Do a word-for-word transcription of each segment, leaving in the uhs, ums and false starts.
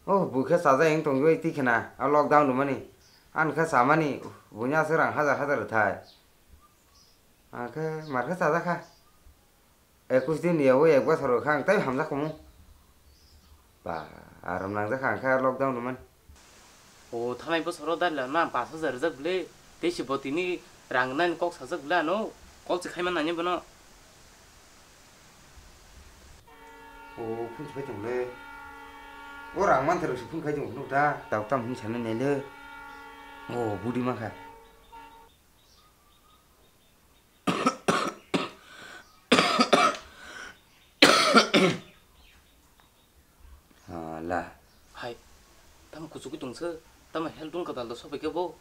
Oh, bui khe chajak wng tongwi twi khna, a lockdown rwmani. Ani khe chamani, buini aswk rang hajar hajar rwthai. Ang khe mar khe chajak kha. Ekush din yawi ek bosor kha ang tei hamjak kumu. Ba, aram nangjak kha ang khe lockdown rwmani. O thanai bosoro dalila na pash hajar rijak bwle. Tei se bo tini rang nani kok sajak bwle ano. Kol se khaima nani bono. O phun se phai tong le. O rang man thero se phun khai tong phunu ta. Tok tam hin sanai nai le. O budi ma kha. Hala. Hai, tamo kuchugwi tongse, tamo health room kadal do sobai khe bo.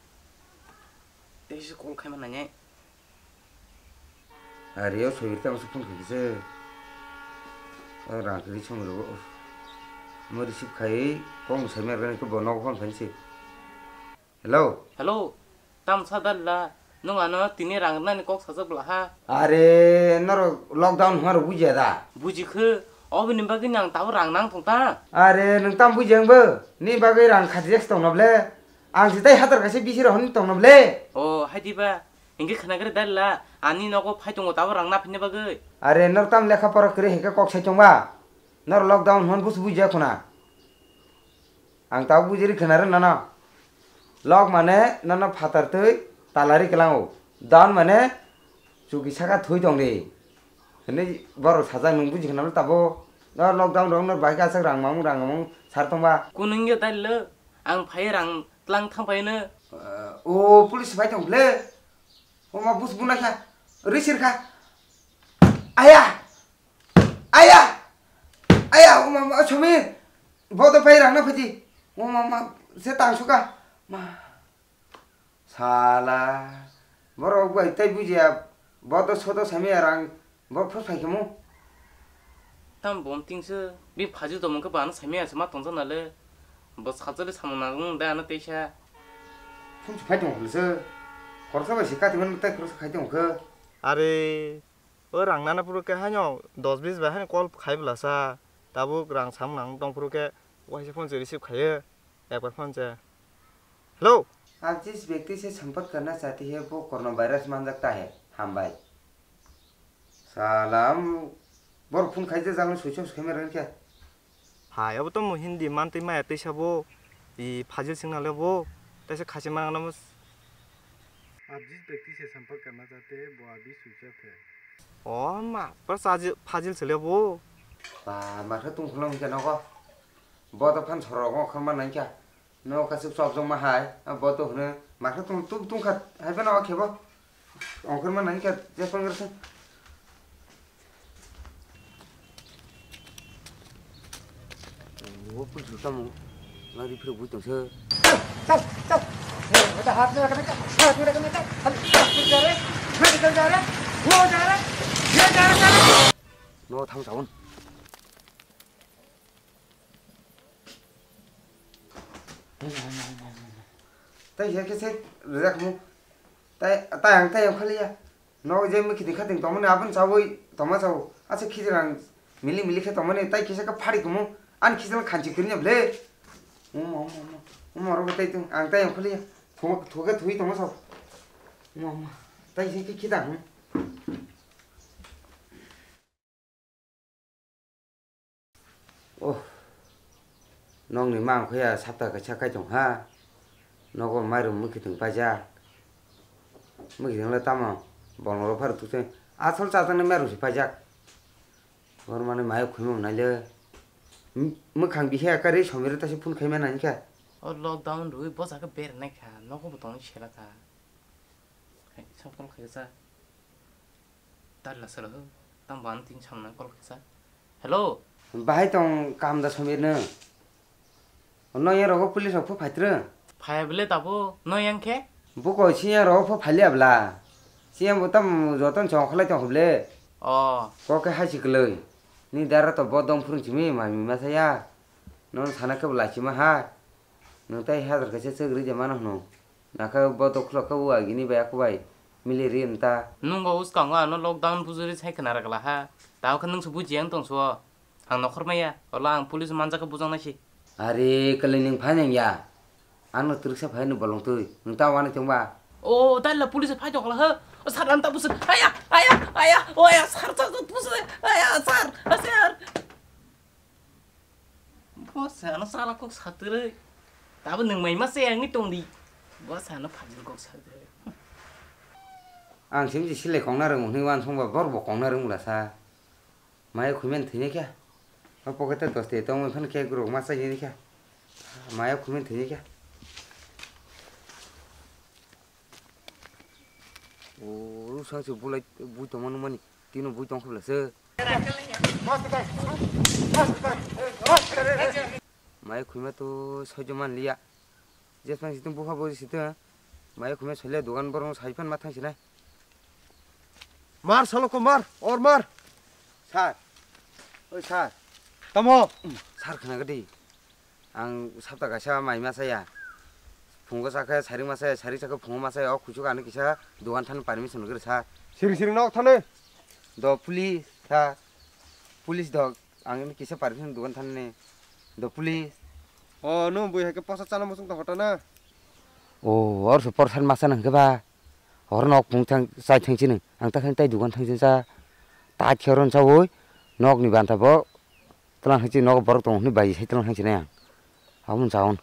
Teisa call khaima nanya. Ari o sobai tamo se phone khaikhe se. O rang kiri song rogo. Mo receive khai, kong sai mer gani ko bo nogo phone phainse. Hello. Hello, tamsa dalla, nwng ano tini rang nani kok sajak bwla ha? Are, norok lockdown hwnma rok bujiya da? Buji khe, oboni bagwi nang tabuk rang nang thung ta? Are, nwng tam bujiya wngbo? Ni bagwi rang khajijak se tongna ble? Ang se tei hatar kaisa bisi rok hwnwi tongna ble? O, hai diba, hinkhe khwnagre dalla, ani nogo phai tongo tabuk rang na phinna bagwi. Are, norok tam lekha pora kwrwi hai khe kok sai tongba? Norok lockdown hwnma busu bujiya khuna? Ang tabuk bujiri khwnarw nono. Lok mane nono phatar twi talari kwlango. Down mane chuki saka thwi tongdi. Hwnwi borok sajak nwng buji khwnarw tabuk. No lockdown rok no bai khe aswk rang mamung rang mamung sar tongba. Kunungya dallo, ang phai rang tlang thang phaino. O police phai tong ble. O ma bus bunai kha. Rwi sir kha. Aya! Aya! Aya, o ma, ma, Somir! Bodo pai rang na phaji. O ma, ma, se tang suka. Ma. Sala. Borok bai tai bujiya. Bodo sodo sami rang. Bo phus phai khamu. Tam bom tingse. Bi phaji to mungke bana sami asa ma tongsa nale. Bo sajale samung nang da na teisa. Phun phai tong khulse. Khorsa bai se kati man tai khorsa khai tong khe. Are. O rang nana phuru khe haino dos bis bai haino call khai bwlasa, tabuk rang samung nang tong phuru khe waisa phone se receive khaio, ekbar phone se. Hello. आप जिस व्यक्ति से संपर्क करना चाहते हैं वो corona virus मान सकता है। Hambai. Salam. Bor phone khai je jang switch off khaima rang khe. Hai, abo to mo Hindi mantwi maya twi sabo, i phajil singna le bo, tei se khasi manang namo. आप जिस व्यक्ति से संपर्क करना चाहते हैं, वो अभी स्विच ऑफ है। O ma, par phajil, phajil se le bo. Ba, ma khe tong khulong khe nogo. Bo to phan sorok o khorma nang kha. No kasuk chopjokma hai, a bo to hwnwi, ma khe tong tuk tong kha, hai phano o khe bo. Ongkhorma nang kha, je phone khe. Wo pun su tamo, lari phiro bui tong se. Chal, chal. Eta hat na kana, hat na kana, chal. Medical ja re, medical ja re, wo ja re, ye ja re, ja re. No thang saun. Tai ya khe se rijak mu. Tai, tai ang tai ang khali ya. No je mui khiding khating tongmani aboni chawi tongma chawo. Asa khijil ang mili mili khe tongmani tai kisa khe phari kumu. Ani khijil khanchi kwrwnya ble. Uma, uma, uma. Uma oro tai tung ang tai ang khali ya. Thuga, thuga thui tongma chawo. Uma, uma. Tai se khe khidang. Oh, nokni ma wngkha ya sapta kaisa kaitung ha. Nogo mairum mwkhitwng paijak. Mwkhitwng le tamo bolong rok pharo tukse. Asol chajaknai mairum se paijak. Bor mani mayo khwima nai le. Mwkhang bihe aka ri somiro tase phone khaima nai kha. O lockdown rwi bosa khe bernai kha. Nogo bo tongwi sela kha. Hai, sokol khaisa. Dalla salo ho. Tang ban tin samna call kisa. Hello. Bahai tong kam da Somir no. No yang rogo police rok pho phaitro. Phai bele tabo no yang khe? Buko si yang rogo pho phalia bla. Si yang bo tam joton chong khlai tong ble. Oh. Ko khe hai si kloi. Ni dara to bo dong phurung simi mami masa ya. Non sana khe bla sima ha. Nung tai hazar kaisa chwk rwja mano hwno. Nakha bo dokhlo khe o agini bai aku bai mili ri mta. Nung bo uskango ano lockdown bujuri sai khna rwgla ha. Tao khe nung se buji yang tong suo. Ang nokhor maya. Olo ang police manjak khe bujang nai si. Are kwlwi nwng phai nang ya. Ano twrwksa phai no bolong twi. Nwng ta wani thung ba? O, dai la police phai tong khala, ha? O, sir, ang ta busu. Aya, aya, aya. O, aya, sir, sir, sir, busu. Aya, sir, sir. Bo sana sala kok satwrwi. Tabo nwng mai ma se ang ni tong di. Bo sana phajil kok satwrwi. Ang sim si silai kong na rwng hwnwi wan song ba bor bo kong na rwng la sa. Maya khuiman thwinai kha. O pocket o dos tei tongwi phano cake rok ma chai nini kha. Maya khuiman thwinai kha. O, rwsang se bulai bui tongma nukmani. Tino bui tong khobla se. Maya khuima to soijo man liya. Jesmani situng bupha bo situng. Maya khuima soile dogan borong sai phan ma thang sinai. Mar salo ko mar, or mar. Sir. Oi sir. Tamo. Sir khna gadi. Ang sapta kaisa mai ma saya. Phungo sakhe saring ma saya, saring sakhe phungo ma saya. O kuchuk ani kisa dogan thani permission gre sir. Siring siring nok thani. Do police sir. Police do. Ang ini kisa permission dogan thani. Do police. O no bui hake posa chana musung ta hota na. O or se porsan masa nang ke ba. Hor nok phung thang chai thang chini ang ta thang tai dugan thang chini cha ta khero cha oi nok ni banta bo tlang thang chini nok borok tong hwnwi bai sai tlang thang chini ang abo cha on.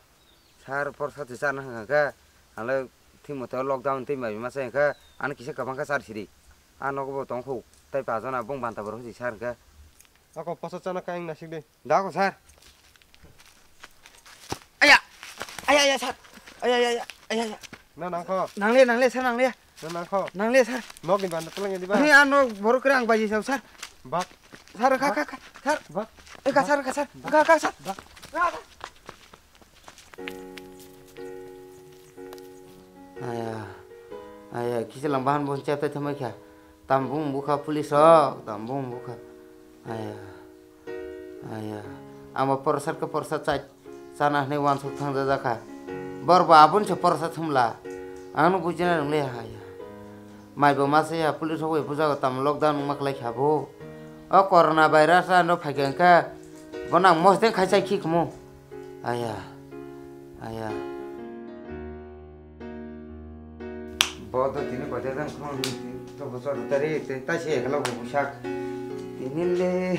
Sir por sa cha na hang ka ang le thik moto lockdown tei mai ma sai ka ang kisa kabang ka sar siri a nok bo tong khu tai pa jona bong banta borok si sar ka. Ako posa chana kaing nasik de. Dako sir. Aya. Aya aya sir. Aya aya aya aya. Na nangko. Nangle nangle sir nangle. Na nangko. Nangle sir. Nok ni banda tulang di ba. Ni ano borok kre ang baji sao sir. Bak. Sir ka ka ka sir. Bak. Eh ka sir ka sir. Ka ka sir. Bak. Aya. Aya kisa lang bahan bon chep tai thamai kha. Tambung bukha police rok, tambung bukha. Aya. Aya. Ang bo porsa khe porsa chai chana hwnwi uansuk thangjajakha. Bor bo aboni se porsa thumla. Ang no bujina rwngliya aya. Mai bo masa ya police rok bai bujago tamo lockdown wngma kwlai kha bo. O corona virus ano phaikha hwnkhe bono ang mosdeng khai chai khi khumu. Aya. Aya. Bo to tini koita jang khulum to bosor tari te ta se ekla bo busak. Tini le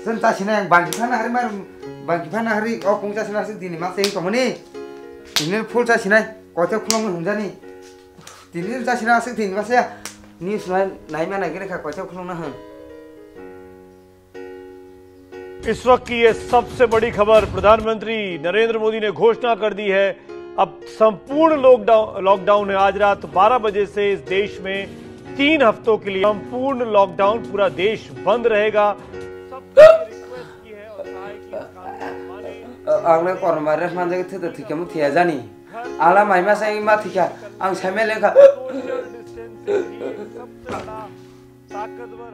sen ta sinai bangki phana hari mar bangki phana hari o kung ta sinai sik tini ma se tongoni. Tini full ta sinai koita khulum hunjani. Tini ta sinai sik tini ma se ni sunai nai ma nai gere kha koita khulum na hwn. इस वक्त की ये सबसे बड़ी खबर, प्रधानमंत्री नरेंद्र मोदी ने घोषणा कर दी है, अब संपूर्ण लॉकडाउन, लॉकडाउन है। आज रात बारह बजे से इस देश में तीन हफ्तों के लिए संपूर्ण लॉकडाउन, पूरा देश बंद रहेगा। सबसे रिक्वेस्ट की है और कहा है कि इस कानून को माने। Ang le korma ref manjak thito thikya mu thiya jani. Ala mai ma sai ma thikya. Ang sai ma lekha. Social distancing ही सबसे बड़ा ताकतवर